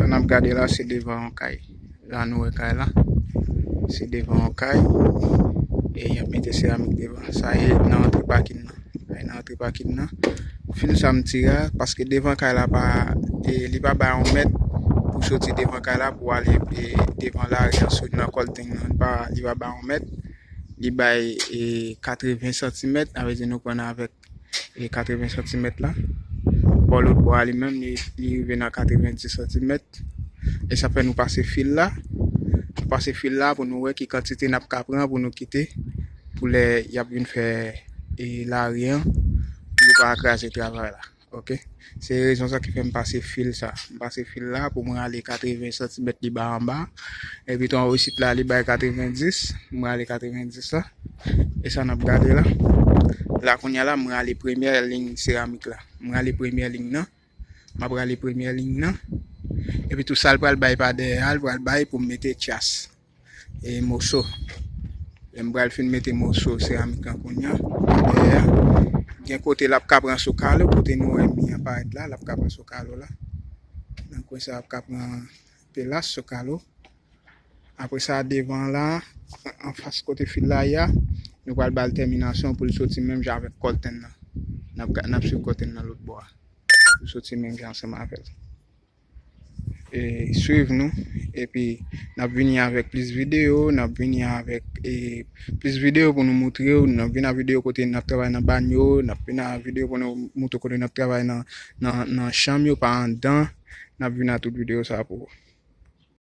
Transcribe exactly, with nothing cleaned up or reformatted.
Sa n ap gade la, se devan yon kay. La nou wè kay la. Se devan yon kay. E y ap mete seramik devan. Sa e nan antre pakin nan. Sa e nan antre pakin nan. Fil sa m tire a, paske devan kay la pa, e, li pa bay yon mèt pou soti devan kay la pou ale, e, devan lari an sou nan Colten nan. Li pa, li pa bay yon mèt. Li bay, e, katreven santimèt, sa vle di nou pran avèk e katreven santimèt la. Bò lòt bò a li menm, li, li rive nan katrevenndis santimèt. E sa fè nou pase fil la. Nou pase fil la pou nou wè ki kantite n ap ka pran pou nou kite. Pou lè y ap vin fè, e, lari an, pou yo pa kraze travay la. Oke? Se rezon sa ki fè m pase fil sa. M pase fil la pou mwen ale katreven santimèt li ba anba. Epi tou anwo isit la, li bay katrevenndis. Mwen ale katrevenndis la. E sa n ap gade la. La kounye a la, mwen ale premyè liy seramik la. Mwen ale premyè liy nan. M ap rale premyè liy nan. Epi tou sa l pral bay pa dèyè a, l pral bay pou m mete tyas. E moso. Lè m pral fin mete moso seramik lan kounye a, dèyè a, gen kote l ap ka pran sou kalo, kote nou wè mi an parèt la, l ap ka pran sou kalo la. Nan kwen sa l ap ka pran pelas sou kalo. Apre sa, devan la, anfas kote fil la ye a, nou pral ba l tèminasyon pou l soti menm jan avèk Colten nan. N ap, n ap swiv Colten nan lòt bò a. Pou l soti menm jan ansanm avè l. E, swiv nou. Epi, n ap vini avèk plis videyo, n ap vini avèk, e, plis videyo pou nou moutre w. N ap vin ak videyo kote n ap travay nan banyo, n ap vin ak videyo pou nou moutre w kote n ap travay nan, nan, nan chanm yo, pa anndan. N ap vin ak tout videyo sa pou ou.